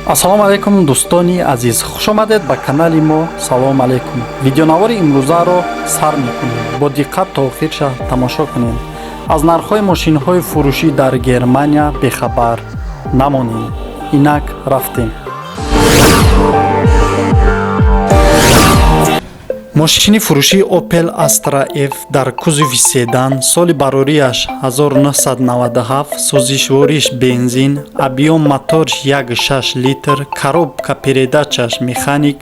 Ассалому алайкум, дӯстони азиз, хушомадед ба канали мо. Салом алайкум. Видеонавори имрӯзаро сар мекунем, бо диққат то охирша тамошо кунем. Аз нархҳои мошинҳои фурӯшӣ дар Германия бехабар намонем. Инак, рафтем. Мошини фурӯшии Opel Astra F дар кузови седан, соли барориаш 1997, сӯзишвориш бензин, объём моторш 1,6 литр, коробка передачаш механик,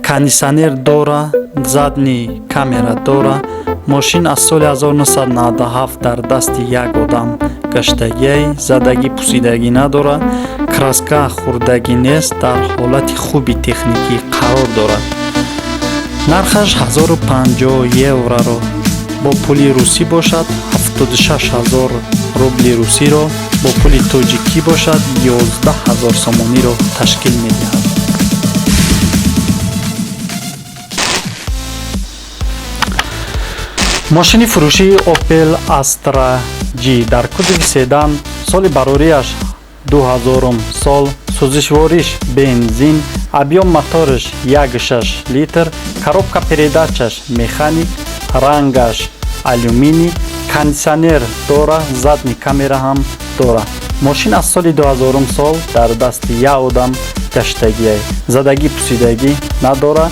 кондитсионер дора, задний камера дора. Мошин аз соли 1997 дар дасти як одам гаштагиай, задагӣ пусидагӣ надора, краска хӯрдагӣ нест, дар ҳолати хуби техникӣ қарор дорад. Нархаш 1050 евроро, бо пули русӣ бошад 76 000 рубли русиро, бо пули тоҷикӣ бошад 11 000 сомониро ташкил медиҳад. Мошини фурӯшии Opel Astra G дар кузови седан, соли барориаш 2000 сол, сӯзишвориш бензин, объём мотораш 1,6 литр, коробка передачаш механик, рангаш алюминий, кондитсионер дора, задний камера ҳам дора. Мошин аз соли 2000 сол дар дасти як одам гаштагиай, задагӣ пусидагӣ надора,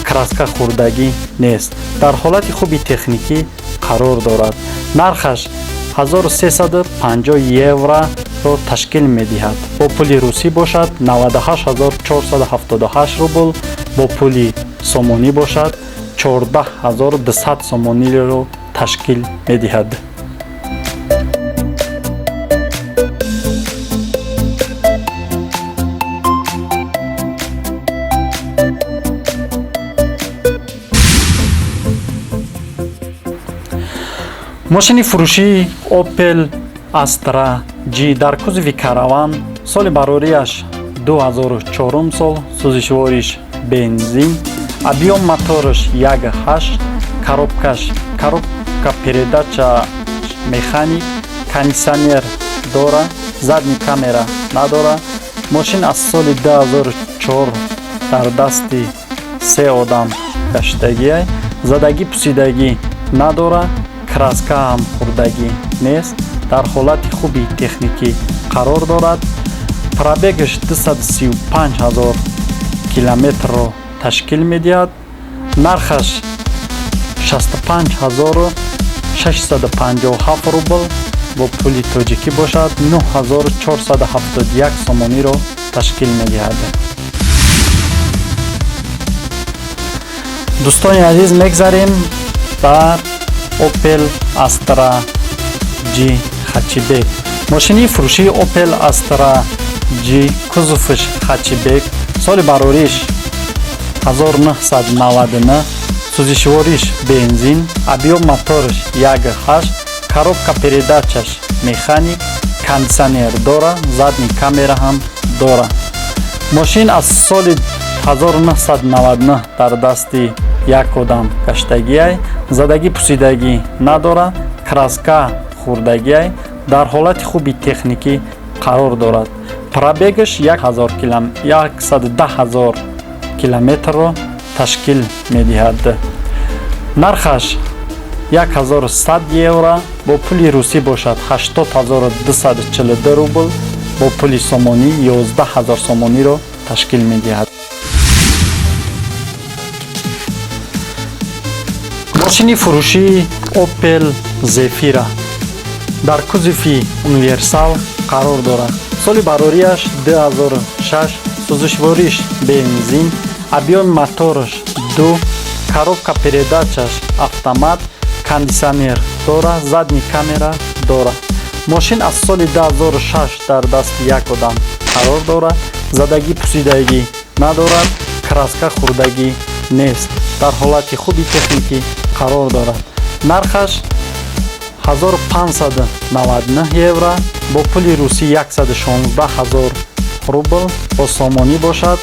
краска хӯрдагӣ нест, дар ҳолати хуби техникӣ қарор дорад. Нархаш 1350 евроро ташкил медиҳад, бо пули русӣ бошад 98478 рубл, бо пули сомонӣ бошад 14 200 сомониро ташкил медиҳад. Мошини фурӯшии Opel Astra G дар кузови караван, соли барориаш 2004 сол, сӯзишвориш бензин, объём мотораш 1,8, коробкаш коробка передача механик, кондитсионер дора, задний камера надора. Мошин аз соли 2004 дар дасти се одам гаштагиай, задагӣ пусидагӣ надора, краска ҳам хӯрдагӣ нест, дар ҳолати хуби техникӣ қарор дорад. Пробегаш 235 ҳазор километрро ташкил медиҳад. Нархаш 65 657 рубл, бо пули тоҷикӣ бошад 9471 сомониро ташкил медиҳад. Дӯстони азиз, мегзарем бар Opel Astra G хэтчбек. Мошини фурӯшии Opel Astra G, кузовш хэтчбек, соли барориш 1999, сӯзишвориш бензин, объём мотораш 1,8, коробка передачаш механик, кондитсионер дора, задний камера ҳам дора. Мошин аз соли 1999 дар дасти як одам гаштагиай, задагӣ пусидагӣ надора, краска хӯрдагиай, дар ҳолати хуби техникӣ қарор дорад. Пробегаш 110 000 километрро ташкил медиҳад. Нархаш 1100 евро, бо пули русӣ бошад 80 242 рубл, бо пули сомонӣ 11 000 сомониро ташкил медиҳад. Мошини фурӯшии Opel Zafira дар кузови универсал қарор дорад. Соли барориаш 2006, сӯзишвориш бензин, объёми мотораш 2, коробка передачаш автомат, кондитсионер дора, задний камера дора. Мошин аз соли 2006 дар дасти як одам қарор дорад, задагӣ пусидагӣ надорад, краска хӯрдагӣ нест, дар ҳолати хуби техникӣ қарор дорад. Нархаш 1599 евро, бо пули русӣ 116 000 рубл, бо сомонӣ бошад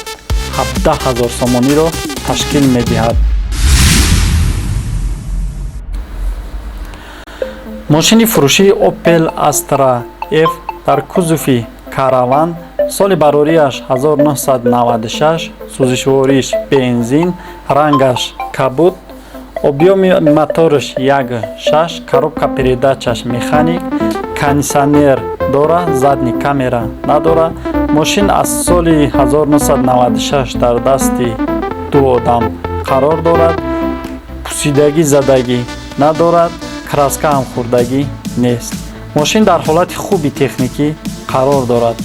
17 000 сомониро ташкил медиҳад. Мошини фурӯшии Opel Astra F дар кузови караван, Соли барориаш 1996, сӯзишвориш бензин, рангаш кабуд, объёми мотораш 1,6, коробка передачаш механик, кондитсионер дора, задний камера надора. Мошин аз соли 1996 дар дасти ду одам қарор дорад. Пусидагӣ, задагӣ надорад, краска ҳам хӯрдагӣ нест. Мошин дар ҳолати хуби техникӣ қарор дорад.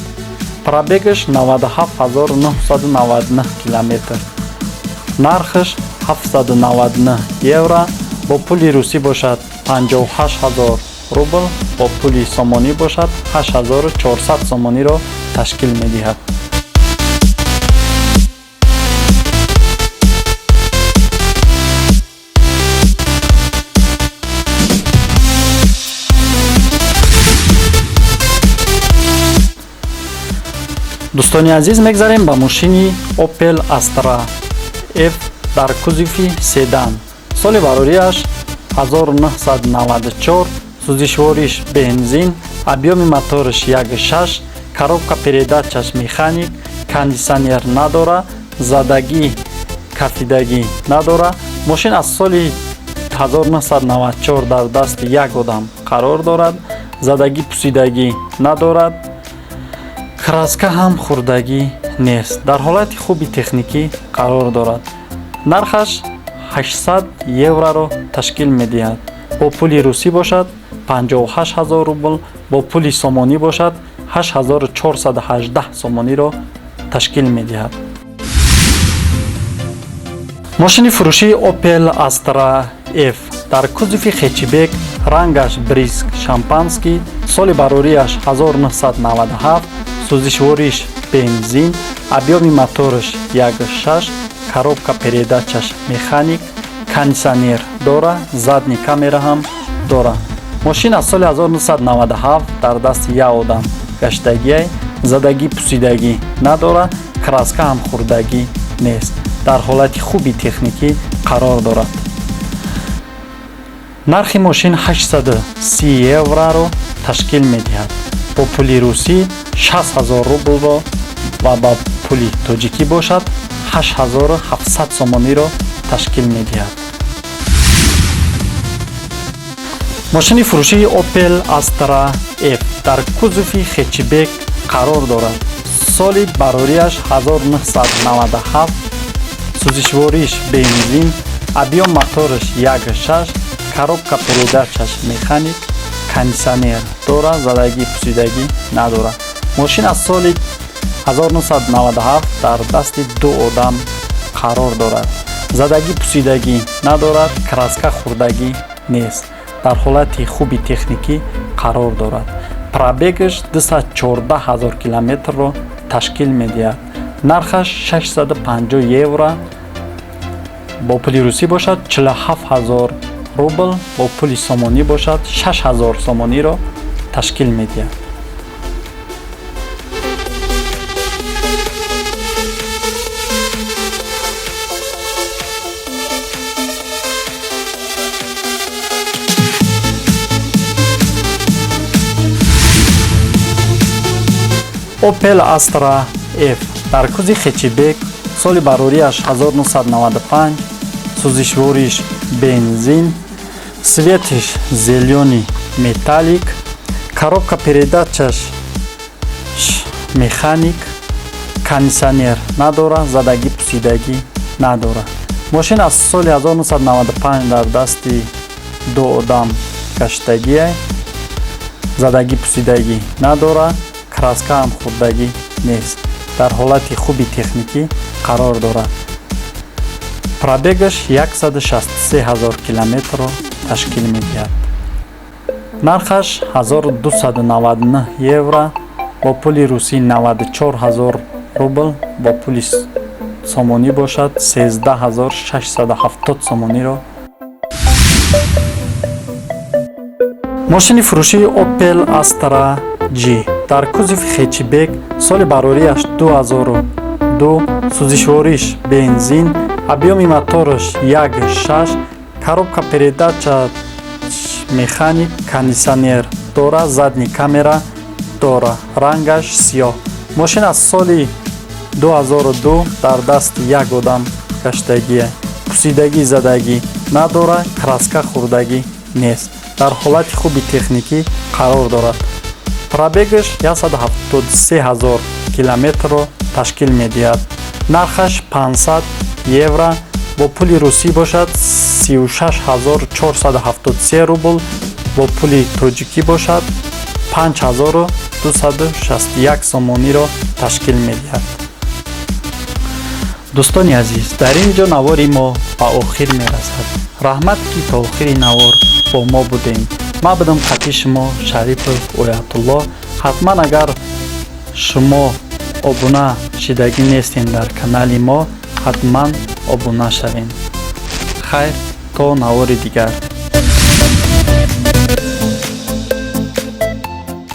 Пробегаш 97 999 километр. Нархаш 799 евро, бо пули русӣ бошад 58 ҳазор рубл, бо пули сомонӣ бошад 8400 сомониро ташкил медиҳад. Дӯстони азиз, мегзарем ба мошини Opel Astra F дар кузови седан. Соли барориаш 1994, сӯзишвориш бензин, объёми мотораш 1,6, коробка передачаш механик, кондитсионер надора, задагӣ, кафидагӣ надора. Мошин аз соли 1994 дар дасти як одам қарор дорад. Задагӣ, пусидагӣ надорад, краска ҳам хӯрдагӣ нест, дар ҳолати хуби техникӣ қарор дорад. Нархаш 800 евроро ташкил медиҳад, бо пули русӣ бошад 58 ҳазор рубл, бо пули сомонӣ бошад 8418 сомониро ташкил медиҳад. Мошини фурӯшии Opel Astra F дар кузови хетчбек, рангаш бризк шампанский, соли барориаш 1997, сӯзишвориш бензин, объёми мотораш 1,6, коробка передачаш механик, кондитсионер дора, задний камера ҳам дора. Мошин аз соли 1997 дар дасти як одам гаштагиай. Задагӣ, пусидагӣ надора, краска ҳам хӯрдагӣ нест, дар ҳолати хуби техникӣ қарор дорад. Нархи мошин 830 евроро ташкил медиҳад, бо пули русӣ 60 ҳазор рублро ва ба пули тоҷикӣ бошад 8700 сомониро ташкил медиҳад. Мошини фурӯшии Opel Astra F дар кузови хетчбек қарор дорад. Соли барориаш 1997, сӯзишвориш бензин, объём мотораш 1,6, коробка передачаш механик, кондитсионер дора, задагӣ, пусидагӣ надорад. Мошин аз соли 1997 дар дасти ду одам қарор дорад. Задагӣ, пусидагӣ надорад, краска хӯрдагӣ нест, дар ҳолати хуби техникӣ қарор дорад. Пробегаш 214 ҳазор километрро ташкил медиҳад. Нархаш 650 евро, бо пули русӣ бошад 47 ҳазор рубл, бо пули сомонӣ бошад 6 ҳазор сомониро ташкил медиҳад. Opel Astra F дар кузови хетчбек, соли барориаш 1995, сӯзишвориш бензин, цветиш зелёный металлик, коробка передачаш механик, кондитсионер надора, задагӣ, пусидагӣ надора. Мошин аз соли 1995 дар дасти ду одам гаштагиай. Задагӣ, пусидагӣ надора, краска ҳам хӯрдагӣ нест, дар ҳолати хуби техникӣ қарор дорад. Пробегаш 163 ҳазор километрро ташкил медиҳад. Нархаш 1299 евро, бо пули русӣ 94 ҳазор рубл, бо пули сомонӣ бошад 13 670 сомониро. Мошини фурӯшии Opel Astra G дар кузови хетчбек, соли барориаш 2002, сӯзишвориш бензин, объёми мотораш 1,6, коробка передача механик, кондитсионер дора, задний камера дора, рангаш сиёҳ. Мошин аз соли 2002 дар дасти як одам гаштагие, пусидагӣ, задагӣ надора, краска хӯрдагӣ нест, дар ҳолати хуби техникӣ қарор дорад. Пробегаш 173 ҳазор километрро ташкил медиҳад. Нархаш 500 евро, бо пули русӣ бошад 36 473 рубл, бо пули тоҷикӣ бошад 5261 сомониро ташкил медиҳад. Дӯстони азиз, дар ин ҷо навори мо ба охир мерасад. Раҳмат, ки то охири навор бо мо будем. Ман будам қати шумо Шарипов Оятулло. Ҳатман, агар шумо обуна шидагӣ нестем дар канали мо, ҳатман обуна шавем. Хайр, то навори дигар.